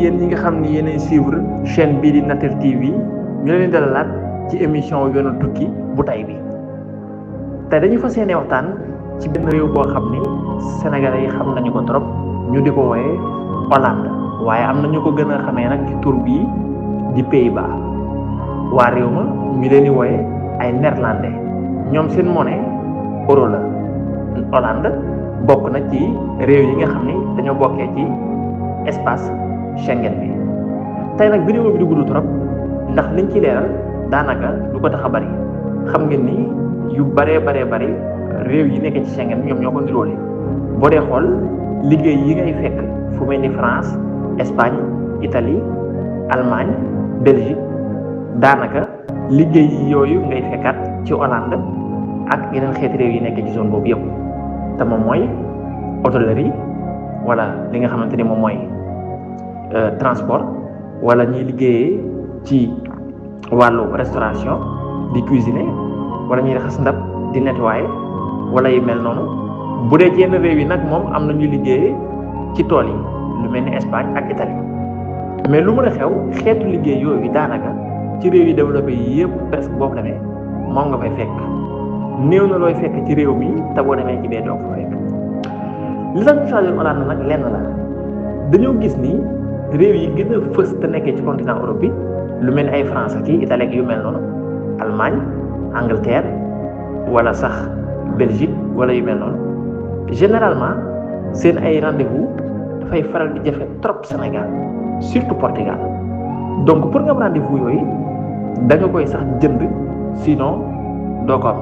yéen ñi nga xam ni yéenay suivre chaîne bii di Natel TV ñu leen dalalaat ci émission yoonu tukki bu tay bi tey dañu fas yéene waxtaan ci benn réew boo xam ni sénégalais yi xam nañu ko trop ñu di ko wooye Hollande waaye am na ñu ko gën a xamee nag ci tur bii di Pays-Bas waa réew ma ñu leen di wooye ay néerlandais ñoom seen monnaie euro la. Hollande bokk na ci réew yi nga xam ni dañoo bokkee ci espace Schengen bi tey nag vidéo bi du gudd trop ndax liñ ci leeral daanaka du ko tax a bari xam ngeen ni yu bari réew yi nekk ci Schengen bi ñoom ñoo ko niroole boo dee xool liggéey yi ngay fekk fu mel ni France Espagne Italie Allemagne Belgique daanaka liggéey yooyu ngay fekkaat ci Hollande ak yeneen xeeti réew yi nekk ci zone boobu yëpp te moom mooy hôtellerie wala li nga xamante ni moom mooy transport wala ñuy liggéeyee ci wàllu restauration di cuisiner wala ñuy raxas ndab di nettoyer wala yu mel noonu bu dee ci yenn réew yi nag moom am na ñuy liggéeyee ci tool yi lu mel ni Espagne ak Italie mais lu mën a xew xeetu liggéey yooyu daanaka ci réew yi développé yi yëpp presque boo ko demee moom nga fay fekk néew na looy fekk ci réew mi te boo demee ci bee doo ko fekk li tax ñu choisir Hollande nag lenn la dañoo gis ni réew yi gën a fës te nekkee ci continent Europe bi lu mel ni ay France ak Italie ak yu mel noonu Allemagne Angleterre wala sax Belgique wala yu mel noonu généralement seen ay rendez-vous dafay faral di jafe trop Sénégal surtout Portugal donc pour nga am rendez-vous yooyu da nga koy sax jënd sinon doo ko am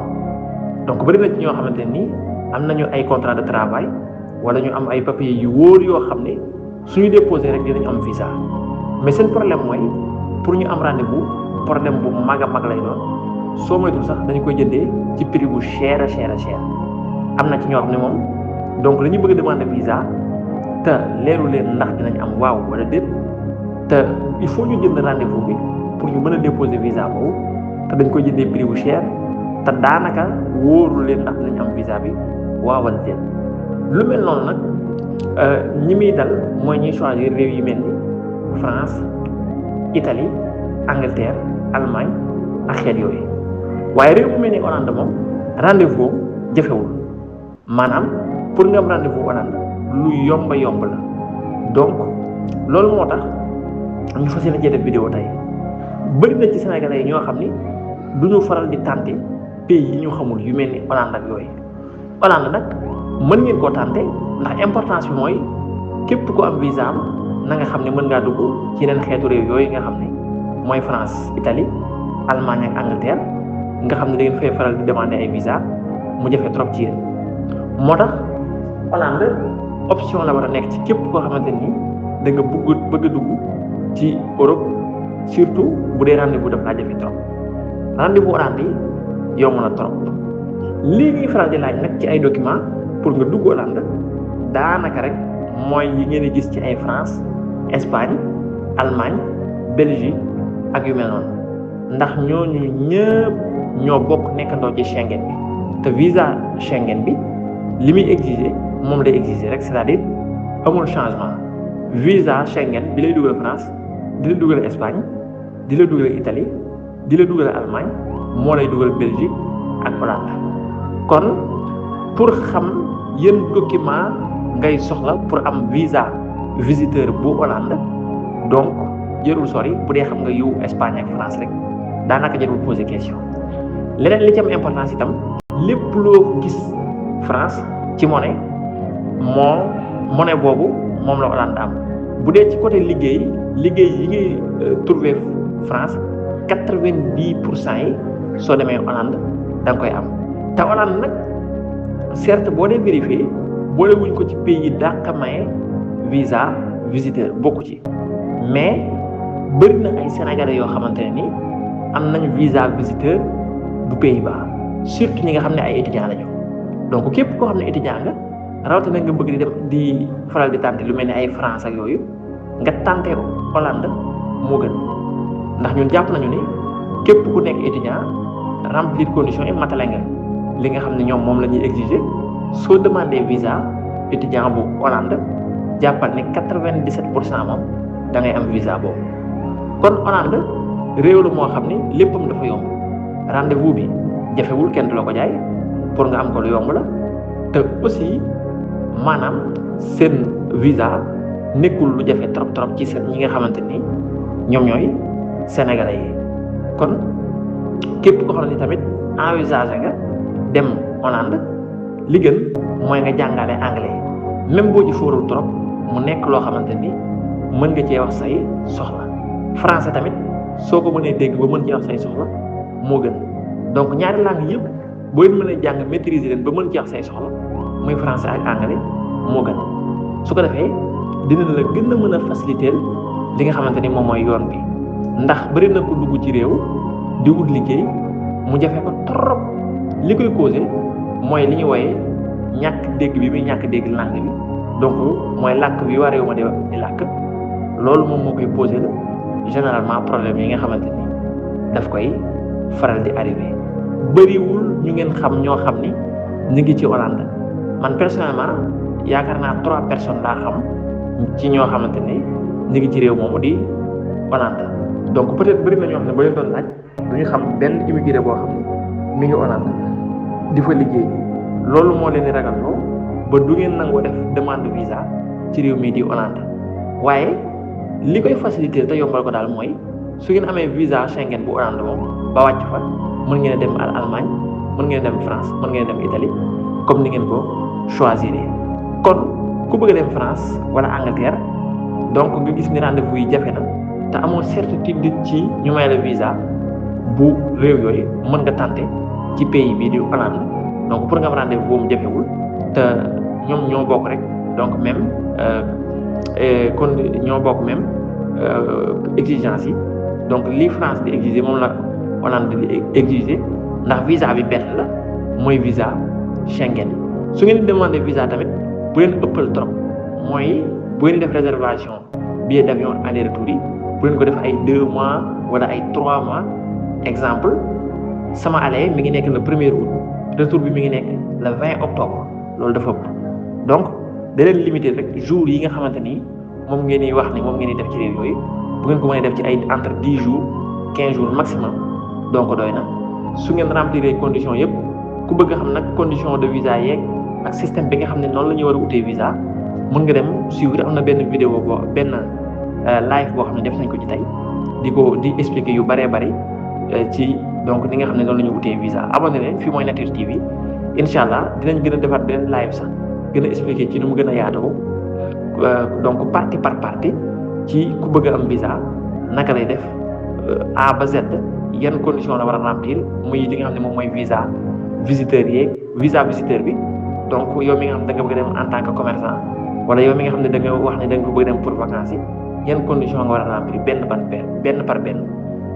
donc bëri na ci ñoo xamante ni am nañu ay contrat de travail wala ñu am ay papiers yu wóor yoo xam ne suñu déposé rek dinañ am visa mais seen problème mooy pour ñu am rendez-vous problème bu mag a mag lay doon soo moytul sax dañu koy jëndee ci prix bu cher a cher am na ci ñoo xam ne moom donc la ñu bëgg a demander visa te leeru leen ndax dinañ am waaw wala déet te il faut ñu jënd rendez-vous bi pour ñu mën a déposer visa boobu te dañ koy jëndee prix bu cher te daanaka wóorul leen ndax dinañ am visa bi waaw wala déet lu mel noonu nag ñi muy dal mooy ñuy choisir réew yi mel ni France Italie Angleterre Allemagne ak xeet yooyu waaye réew mu mel ni Hollande moom rendez-vous jafewul maanaam pour nga am rendez-vous Hollande lu yomba la donc loolu moo tax ñu fas yéene def vidéo tey bëri na ci Sénégalais yi ñoo xam ni du ñu faral di tenter pays yi ñu xamul yu mel ni Hollande ak yooyu Hollande nag mën ngeen koo tenter ndax importance bi mooy képp ko am visa am na nga xam ne mën ngaa dugg ci yeneen xeetu réew yooyu nga xam ne mooy France Italie Allemagne ak Angleterre nga xam ne da ngeen fay faral di demander ay visa mu jafe trop ci yéen moo tax Hollande option la war a nekk ci képp koo xamante ni da nga bëgg a dugg ci Europe surtout bu dee rendez-vous daf laa jafe trop rendez-vous Hollande yi yomb na trop lii ñuy faral di laaj nag ci ay documents pour nga dugg Hollande daanaka rek mooy yi ngeen di gis ci ay France Espagne Allemagne Belgique ak yu mel noonu ndax ñooñu ñëpp ñoo bokk nekkandoo ci Schengen bi te visa Schengen bi li muy exiger moom lay exiger rek c'est-à-dire amul changement visa Schengen bi lay dugal France di la dugal Espagne di la dugal Italie di la dugal Allemagne moo lay dugal Belgique ak Hollande kon pour xam yan document ngay soxla pour am visa visiteur bu Hollande donc jërul sori bu dee xam nga yu Espagne ak France rek daanaka jërul poser question leneen li ci am importance itam lépp loo gis France ci monnaie boobu moom la Hollande am bu dee ci côté liggéey yi ngay trouver France 90% yi soo demee Hollande da nga koy am te Hollande nag certes boo dee vérifier boole wuñ ko ci pays yi dàq maye visa visiteur bokku ci mais bëri na ay Sénégalais yoo xamante ne ni am nañu visa visiteur bu Pays-Bas surtout ñi nga xam ne ay étudiants lañu donc képp koo xam ne étudiant nga rawatina nga bëgg di dem di faral di tenter lu mel ni ay France ak yooyu nga tenter Hollande moo gën ndax ñun jàpp nañu ni képp ku nekk étudiant remplir conditions yi matale nga li nga xam ne ñoom moom la ñuy exiger soo demandé visa étudiant bu Hollande jàppal ne 97% moom da ngay am visa boobu. kon Hollande réew la moo xam ni léppam dafa yomb rendez-vous bi jafewul, kenn du la ko jaay, pour nga am ko lu yomb la te aussi maanaam seen visa nekkul lu jafe trop trop ci seen ñi nga xamante ni ñoom ñooy sénégalais yi. kon képp ko xam ne tamit envisagé nga dem Hollande li gën mooy nga jàngale anglais, même boo ci fóorul trop mu nekk loo xamante ni mën nga cee wax say soxla. français tamit soo ko mënee dégg ba mën cee wax say soxla moo gën. donc ñaari langue yëpp boo leen mënee jàng maîtriser leen ba mën cee wax say soxla muy français ak anglais moo gën. su ko defee dina la gën a mën a faciliter li nga xamante ni moom mooy yoon bi, ndax bëri na ko dugg ci réew di wut liggéey mu jafe ko trop. li koy causé mooy li ñu wooyee ñàkk dégg bi muy ñàkk dégg langue bi, donc mooy làkk bi waa réew ma di làkk. loolu moom moo koy posé la généralement problème yi nga xamante ni daf koy faral di arrivé. bëriwul ñu ngeen xam ñoo xam ni ñu ngi ci Hollande. man personnellement yaakaar naa 3 personnes laa xam ci ñoo xamante ni ñu ngi ci réew moomu di Hollande. donc peut-être bëri na ñoo xam ne ba leen doon laaj du ñu xam benn immigré boo xam ne mi ngi Hollande di fa liggéey. loolu moo leen di ragalloo ba du ngeen nangoo def demande visa ci réew mii di Hollande. waaye li koy faciliter te yombal ko daal mooy su ngeen amee visa Schengen bu Hollande moom ba wàcc fa mën ngeen dem Allemagne, mën ngeen dem France, mën ngeen dem Italie comme ni ngeen ko choisir. kon ku bëgg a dem France wala Angleterre donc nga gis ni rendez-vous yi jafe na te amoo certitude ci ñu may la visa bu réew yooyu, mën nga tenter ci pays bii di Hollande. donc pour nga am rendez-vous boobu jafewul te ñoom ñoo bokk rek donc même kon ñoo bokk même exigence yi. donc li France di exiger moom la Hollande di exiger, ndax visa bi benn la mooy visa Schengen. su ngeen di demander visa tamit bu leen ëppal trop, mooy bu ngeen def réservation billet d'avion aller retour yi bu leen ko def ay 2 mois wala ay 3 mois. exemple sama aller mi ngi nekk le 1er août, retour bi mi ngi nekk le 20 octobre. loolu dafa ëpp. donc da leen limiter rek jours yi nga xamante ni moom ngeen di wax ni moom ngeen di def ci réew yooyu. bu ngeen ko mënee def ci ay entre 10 jours 15 jours maximum donc doy na. su ngeen remplir conditions yëpp, ku bëgg a xam nag condition de visa yeeg ak système bi nga xam ne noonu la ñu war a utee visa, mën nga dem suivre. am na benn vidéo benn live boo xam ne def nañ ko ci tey di expliquer yu bëree bëri ci donc ni nga xam ne noonu la ñu utee visa. abonné leen fii mooy Nature TV, incha allah dinañ gën a defaat beneen live sax gën a expliquer ci nu mu gën a yaatoo donc partie par partie ci ku bëgg a am visa naka lay def A ba Z, yan condition la war a remplir, muy li nga xam ne moom mooy visa visiteur yeeg visa visiteur bi. donc yow mi nga xam ne da nga bëgg dem en tant que commerçant, wala yow mi nga xam ne da nga wax ne da nga bëgg dem pour vacances yi, yan condition nga war a remplir benn par benn.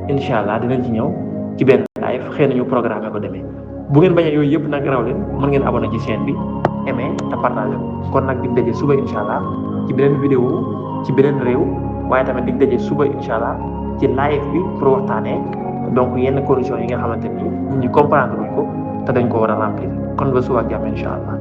incha allah dinañ ci ñëw ci benn live, xëy na ñu programmé ko demee. bu ngeen bañee yooyu yëpp nag raw leen, mën ngeen abonné ci chaîne bi, aimé te partagé ko. kon nag dig daje suba incha allah ci beneen vidéo ci beneen réew, waaye tamit dig daje suba incha allah ci live bi pour waxtaanee donc yenn conditions yi nga xamante ni nit ñi comprendre luñ ko te dañ ko war a remplir. kon ba suba ak jàmm incha allah.